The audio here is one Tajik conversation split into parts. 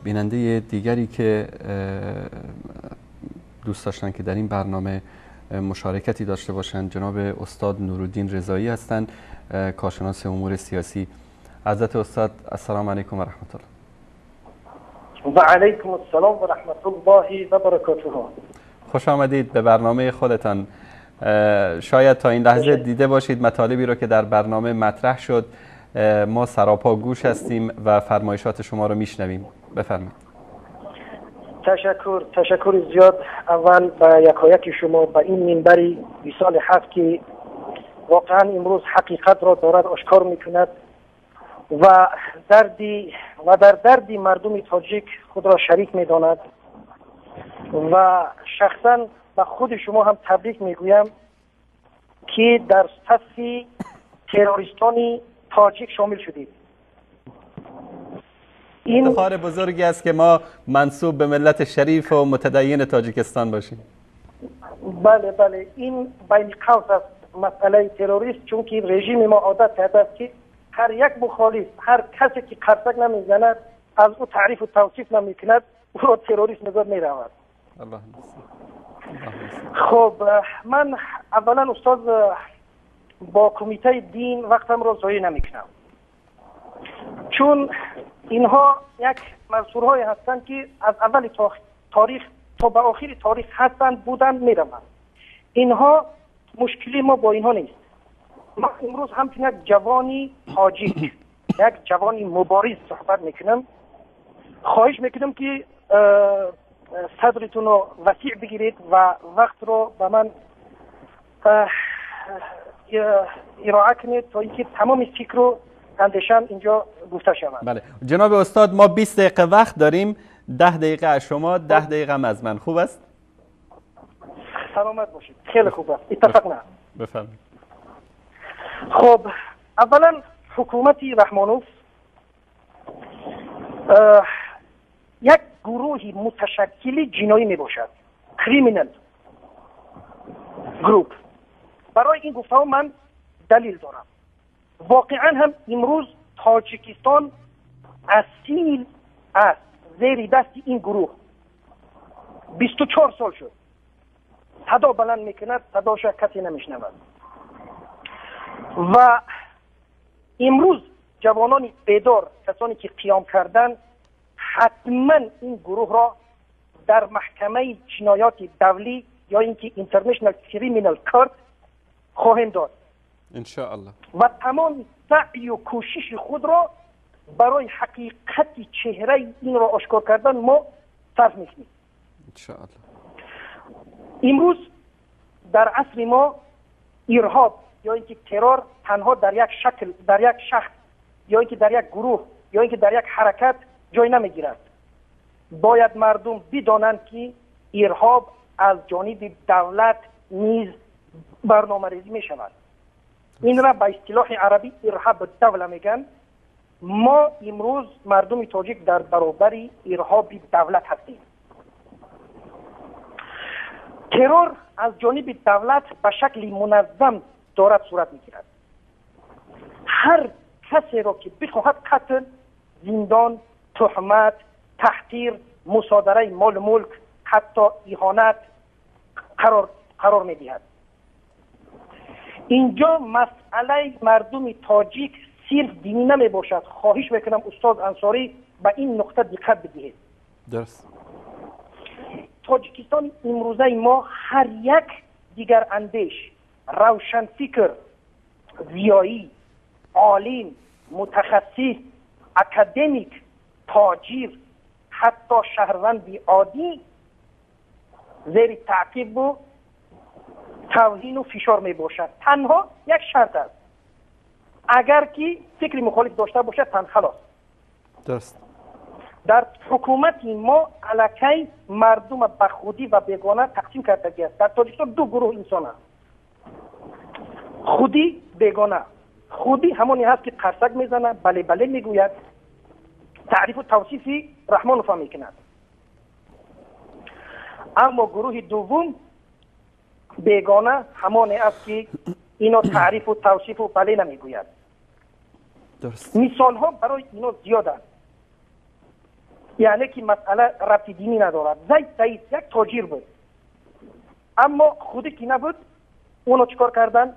بیننده دیگری که دوست داشتن که در این برنامه مشارکتی داشته باشند جناب استاد نورالدین رضایی هستند، کارشناس امور سیاسی. حضرت استاد السلام علیکم و رحمت الله. و علیکم السلام و رحمت الله و برکاته. خوش آمدید به برنامه خودتان. شاید تا این لحظه دیده باشید مطالبی رو که در برنامه مطرح شد. ما سراپا گوش هستیم و فرمایشات شما رو میشنویم. بفرمایید. تشکر زیاد اول به یکایک شما به این منبری وصال حق که واقعا امروز حقیقت را دارد آشکار میکند و در درد مردم تاجیک خود را شریک میداند و شخصا به خود شما هم تبریک میگویم که در صف تروریستان تاجیک شامل شدید. این افتخار بزرگی است که ما منسوب به ملت شریف و متدین تاجیکستان باشیم. بله بله، این بین قوس است مسئله تروریست، چون که رژیم ما عادت کرده است که هر یک مخالف، هر کسی که قرصک نمیزند، از او تعریف و توصیف نمیکند، او را تروریست نظر میرود. الله. خب من اولا استاد با کمیته دین وقتم را ضایع نمیکنم، چون اینها یک منصورهای هستند که از اول تاریخ تا به آخر تاریخ هستند، بودند، میروند. اینها مشکلی ما با اینها نیست. من امروز همچون یک جوانی تاجیک، یک جوانی مبارز صحبت میکنم. خواهش میکنم که صدرتون رو وسیع بگیرید و وقت رو به من ارائه کنید تا اینکه تمام فکر و اندیشم اینجا گفته شود. بله جناب استاد، ما 20 دقیقه وقت داریم، 10 دقیقه از شما، 10 دقیقه هم از من. خوب است؟ سلامت باشید، خیلی خوب است، اتفقنا. بفرمایید. خب اولا حکومت رحمانوف یک گروه متشکل جنایی می باشد، criminal group. برای این گفته من دلیل دارم. واقعا هم امروز تاجیکستان اصیل است زیر دست این گروه. 24 سال شد صدا بلند میکند، صداش کسی نمیشنود. و امروز جوانان بیدار، کسانی که قیام کردن، حتما این گروه را در محکمه جنایات دولی یا اینکه International Criminal Court خواهیم داد انشاءالله، و تمام سعی و کوشش خود را برای حقیقت چهره این را آشکار کردن ما صرف میکنیم انشاءالله. امروز در عصر ما ارهاب یا اینکه ترور تنها در یک شکل، در یک شخص یا اینکه در یک گروه یا اینکه در یک حرکت جای نمیگیرد. باید مردم بدانند که ارهاب از جانب دولت نیز برنامه‌ریزی می شود. این را به اصطلاح عربی ارهاب دولت میگن. ما امروز مردم تاجیک در برابر ارهاب دولت هستیم. ترور از جانب دولت به شکل منظم دارد صورت میگیرد. هر کسی را که بخواهد قتل، زندان، تهمت، تحقیر، مصادره مال ملک، حتی اهانت قرار میدهد. اینجا مسئله مردم تاجیک صرف دینی نمی باشد. خواهش میکنم استاد انصاری به این نقطه دقت بدهید. درست. تاجیکستان امروزه ما هر یک دیگر اندیش، روشن فکر، زیایی، عالم، متخصص، اکادمیک، تاجر، حتی شهروند عادی زیر تعقیب و توهین و فشار می باشد. تنها یک شرط است، اگر که فکر مخالف داشته باشد تن خلاص. درست. در حکومت ما الکی مردم به خودی و بیگانه تقسیم کرده است. در تاجیکستان دو گروه انسان است، خودی، بیگانه. خودی همونی هست که قرصک میزنه، بله بله میگوید، تعریف و توصیف رحمانوف میکند. اما گروه دوم بیگانه همانی است که اینا تعریف و توصیف و بله نمیگوید. درست. مثال ها برای اینا زیاد است. Яъне ки масъала рабти динӣ надорад. Зайд Саид як тоҷир буд, аммо худи ки набуд, ӯно чӣ кор карданд?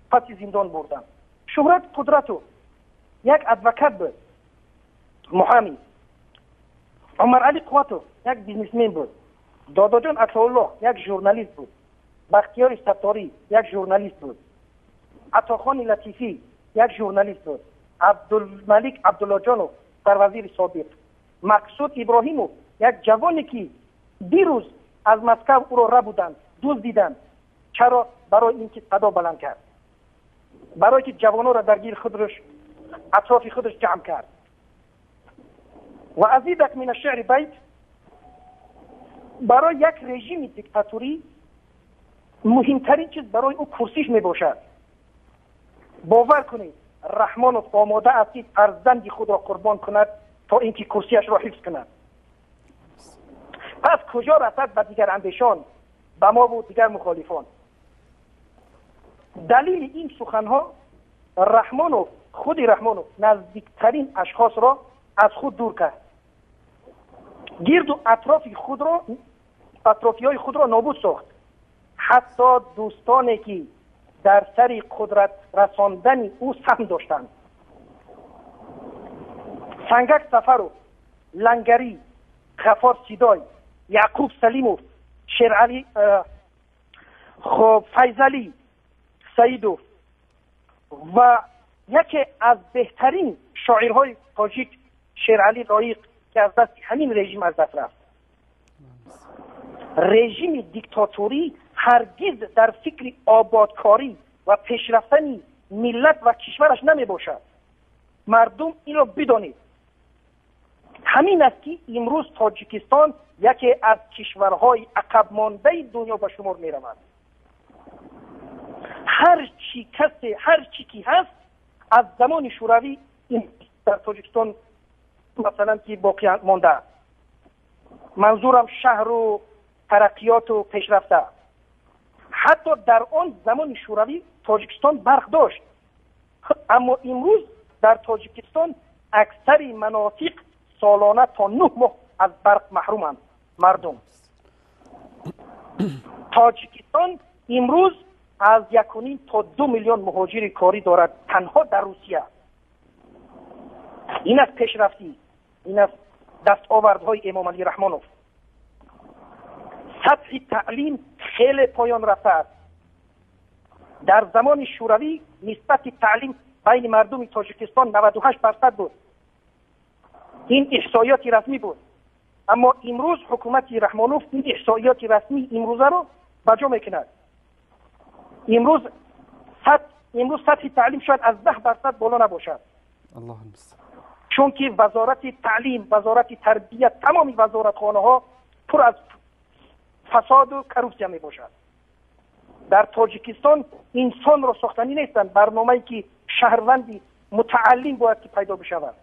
Паси зиндон бурданд. Шуҳрат Қудратов як адвокат буд, муҳамӣ. Умарали Қувватов як бизнесмен буд. Додоҷон Атоуллоҳ як журналист буд. Бахтиёри Сатторӣ як журналист буд. Атохони Латифӣ як журналист буд. Абдулмалик Абдуллоҷонов сарвазири собиқ. Мақсуд Иброҳимов як ҷавоне ки дирӯз аз Москав ӯро рабуданд, дуздиданд. Чаро? Барои ин ки садо баланд кард, барое ки ҷавононро дар гирди худаш, атрофи худаш ҷамъ кард. Ва азидак мин ашшеъри байт, барои як режими диктаторӣ муҳимтарин чиз барои ӯ курсиш мебошад. Бовар кунед, Раҳмонов омода аст ки фарзанди худро қурбон кунад то ин ки курсияшро ҳифз кунад. Пас куҷо расад ба дигарандешон, ба мову дигар мухолифон? Далили ин суханҳо, Раҳмонов, худи Раҳмонов наздиктарин ашхосро аз худ дур кард, гирду атрофи худро, атрофиҳои худро нобуд сохт. Ҳатто дӯстоне ки дар сари қудрат расондани ӯ саҳм доштанд: Сангак Сафаров, Лангарӣ, Ғафор Сидой, Яъқуб Салимов, Шерали, хоб, Файзалӣ Саидов ва яке аз беҳтарин шоирҳои тоҷик Шералӣ Лоиқ, ки аз дасти ҳамин режим аз даст рафт. Режими диктаторӣ ҳаргиз дар фикри ободкорӣ ва пешрафтани миллат ва кишвараш намебошад. Мардум, инро бидонед. Ҳамин аст ки имрӯз Тоҷикистон яке аз кишварҳои ақабмондаи дунё ба шумор меравад. Ҳар чӣ касе, ҳар чӣ ки ҳаст, аз замони Шӯравӣ дар Тоҷикистон, масалан, ки боқӣ мондааст. Манзурам шаҳру тараққиёту пешрафта. Ҳатто дар он замони Шӯравӣ Тоҷикистон барқ дошт, аммо имрӯз дар Тоҷикистон аксари манотиқ солона то 9 моҳ аз барқ маҳруманд мардум. Тоҷикистон имрӯз аз 1.5 то 2 миллион муҳоҷири корӣ дорад танҳо дар Русия. Ин аст пешрафтӣ, ин аст дастовардҳои Эмомалӣ Раҳмонов. Сатҳи таълим хеле поён рафтааст. Дар замони Шӯравӣ нисбати таълим байни мардуми Тоҷикистон 98% буд. Ин эҳсоиёти расмӣ буд. Аммо имрӯз ҳукумати Раҳмонов ин эҳсоиёти расмии имрӯзаро ба ҷо мекунад. Имрӯз сатҳи таълим шояд аз 10% боло набошад, чунки Вазорати таълим, Вазорати тарбия, тамоми вазоратхонаҳо пур аз фасоду коррупсия мебошад. Дар Тоҷикистон инсонро сохтанӣ нестанд. Барномае ки шаҳрванди мутааллим бояд ки пайдо бишавад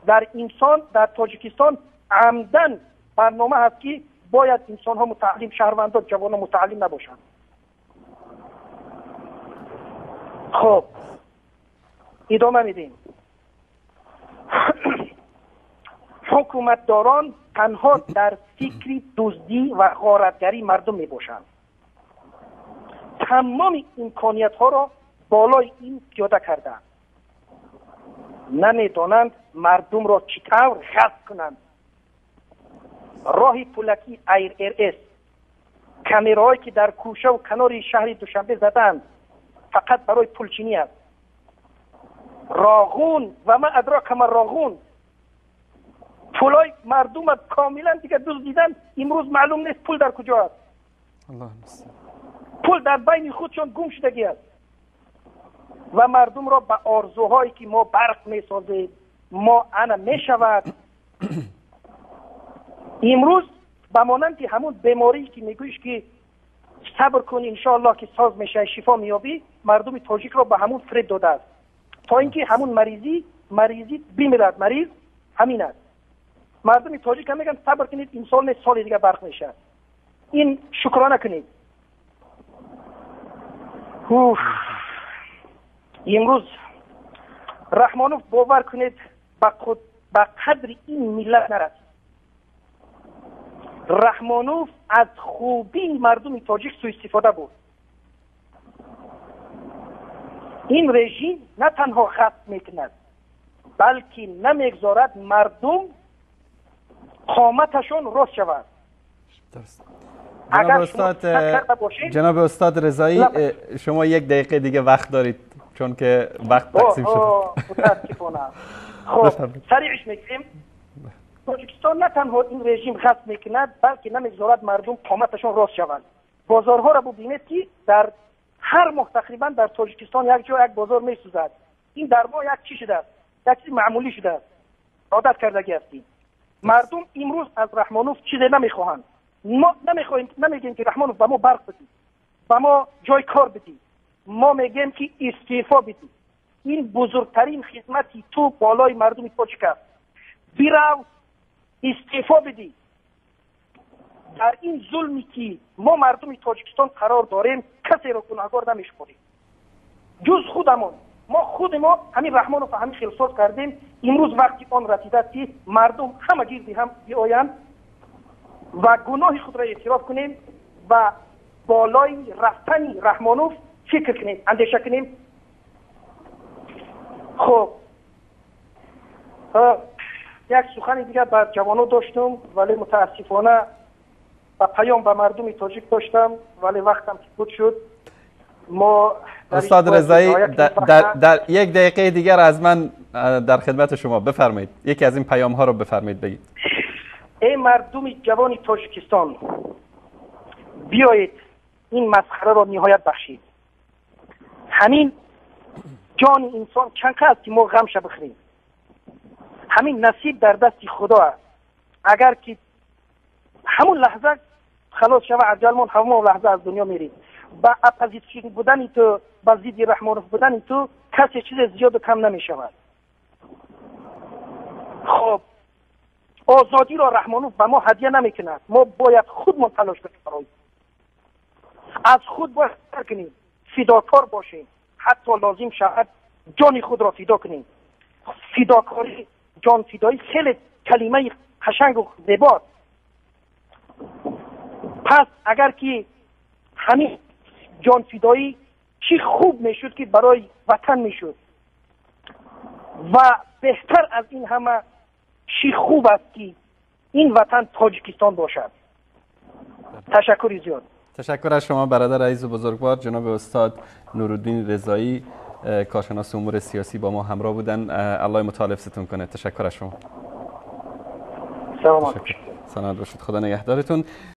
дар инсон, дар Тоҷикистон амдан барнома ҳаст ки бояд инсонҳо мутааллим, шаҳрвандо, ҷавонон мутааллим набошанд. Хуб, идома медиҳем. Ҳукуматдорон танҳо дар фикри дуздӣ ва ғоратгарии мардум мебошанд. Тамоми имкониятҳоро болои ин пиёда кардаанд. Намедонанд мардумро чӣ тавр ғасб кунанд. Роҳи пулакӣ, АйРС, камераҳое ки дар кӯшаву канори шаҳри Душанбе задаанд, фақат барои пулчинӣ аст. Роғун ва ма адрока ма Роғун, пулои мардума комилан дигар дуздидан. Имрӯз маълум нест, пул дар куҷо аст. Пул дар байни худшон гум шудагӣ аст ва мардумро ба орзуҳое ки мо барқ месозем, мо ана мешавад. Имрӯз ба монанди ҳамун беморие ки мегӯиш ки сабр кун, иншоаллоҳ ки соз мешавӣ, шифо меёбӣ, мардуми тоҷикро ба ҳамун фиреб додааст, то ин ки ҳамун маризӣ бимирад. Мариз ҳамин аст. Мардуми тоҷик ҳам мегӯянд: сабр кунед, имсол не, соли дигар барқ мешавад, ин шукрона кунед. Имрӯз Раҳмонов, бовар кунед, ба қадри ин миллат нарасид. Раҳмонов аз хубии мардуми тоҷик суистифода бурд. Ин режим на танҳо ғасб мекунад, балки намегузорад мардум қоматашон рост шавад. جناب استاد رضایی، شما یک دقیقه دیگه وقت دارید چون که وقت تقسیم شده. متاسفانه. خب سریعش میگیم. тоҷикистон на танҳо ин режим ғасб мекунад, балки намегузорад мардум қоматашон рост шаванд. Бозорҳоро бубинед ки дар ҳар моҳ тақрибан дар Тоҷикистон як ҷо як бозор месӯзад. Ин дар мо як чӣ шудааст, як чизи маъмулӣ шудааст, одат кардагӣ ҳастем. Мардум имрӯз аз Раҳмонов чизе намехоҳанд. Мо намехоҳем, намегӯем ки Раҳмонов ба мо барқ бидӣ, ба мо ҷои кор бидӣ. Мо мегӯем ки истеъфо бидӣ. Ин бузургтарин хизмати ту болои мардуми тоҷик аст. Бирав, истеъфо бидӣ. Дар ин зулме ки мо мардуми Тоҷикистон қарор дорем, касеро гунаҳгор намешуморем ҷуз худамон. Мо худи мо ҳамин Раҳмонов ҳамин хелсоз кардем. Имрӯз вақти он расидааст ки мардум ҳама гирди ҳам биоянд ва гуноҳи худро эътироф кунем ва болои рафтани Раҳмонов фикр кунем, андеша кунем. Хуб, як сухани дигар ба ҷавонон доштум, вале мутаассифона ба паём ба мардуми тоҷик доштам, вале вақтам ки буд шуд. ما استاد رضایی، در یک دقیقه دیگر از من در خدمت شما، بفرمایید یکی از این پیام ها رو بفرمایید بگید. ای مردم جوان تاجیکستان، بیایید این مسخره را نهایت بخشید. همین جان انسان چند است که ما غمش بخوریم. همین نصیب در دست خدا است. اگر که همون لحظه خلاص شود عجلمون، همون لحظه از دنیا میریم. با اپوزیسیون بودن تو، با ضد رحمانوف بودن تو، کسی چیز زیاد و کم نمی شود. خب آزادی را رحمانوف به ما هدیه نمی کند. ما باید خودمان تلاش کنیم، از خود باید کنیم، فداکار باشیم، حتی لازم شود جان خود را فدا کنیم. فداکاری، جان فدایی خیلی کلمه قشنگ و زیباست. پس اگر که همین جان فدایی چی خوب میشد که برای وطن میشد، و بهتر از این همه چی خوب است که این وطن تاجیکستان باشد. تشکر زیاد. تشکر از شما برادر عزیز و بزرگوار جناب استاد نورالدین رضایی، کارشناس امور سیاسی با ما همراه بودن. الله متعال حفظتون کنه. تشکر از شما. سلامت باشید. سلامت باشید. خدا نگهدارتون.